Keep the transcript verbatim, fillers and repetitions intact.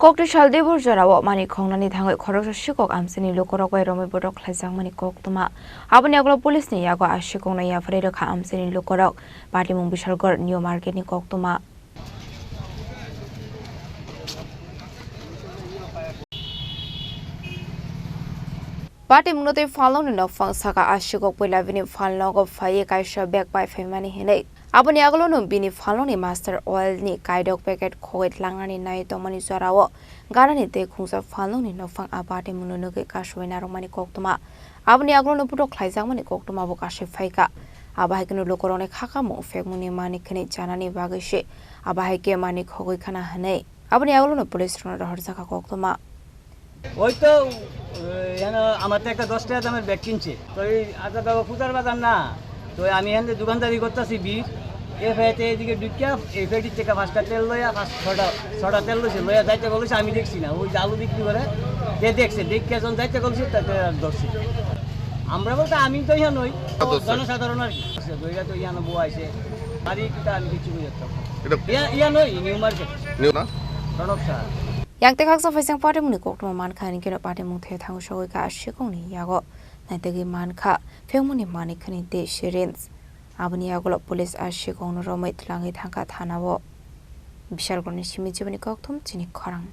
Kokti sal debor jorao mani khongnani thangwi khoroksa sikok amchaini lukurok bai romwi bodok khlaijakmani koktwma. Aboni yagulo police ni yago a sikokno yapharwi rwkha amchaini lukurok. Patimung Bishalgarh New Market ni koktwma. Patimungno tei phalnokni nokphang saka a sikok puila bini phalnogo phaiwi kaisa bag pai phaimani hinwi. Aboni yagulono bini phalnokni Master Oil ni kaidok packet khogwi tlangnani nai tongmani jorao ganani tei khungsa phalnokni nokphang a patimungno nugwi kasui narwkmani koktwma. Aboni yagulono bodok khlaijakmani koktwma bo kasui phaikha. Abo hai kheno lukurokni khakamung phekmungni mani khwnwi chanani bagwi se abo hai khe mani khogwi khna hinwi aboni yagulono police rokno rohorjakha koktwma. ওই তো, এখানে আমার তো একটা দশ টাকা দামের ব্যাগ কিনছে। তো এই আচ্ছা, তো পূজার বাজার না, তো আমি এখান থেকে দোকানদারি করতেছি বীর। এ ফেতে এদিকে ঢুকিয়া এই ফেটির থেকে পাঁচটা তেল লইয়া, পাঁচ ছটা, ছটা তেল লইছে, লইয়া যাইতে বলেছে, আমি দেখছি না। ওই যে আলু বিক্রি করে, যে দেখছে, দেখে যখন যাইতে বলছে, তাকে আর ধরছে। আমরা বলতে আমি তো ইয়া নই, আর ধরছে। জনসাধারণ আর কি। দইরা তো ইয়ানো বউ আইছে, বাড়ি কিতা আমি কিছু বুঝতে পারছি না। এটা ইয়া, ইয়া নই, নিউ মার্কেট। নিউ না? Pranab sir. Yang tei khaksa phaisang patimungni koktwma mankha, hinkhe no patimung the thango sogwi kha a sikokni yago. Naitugwi mankha, phekmungni mani khwnwi tei syringe. Aboni yagulo police a sikokno romwi twlangwi thangkha thanao. Bishalgarhni simi jiboni kokthum chini khorang.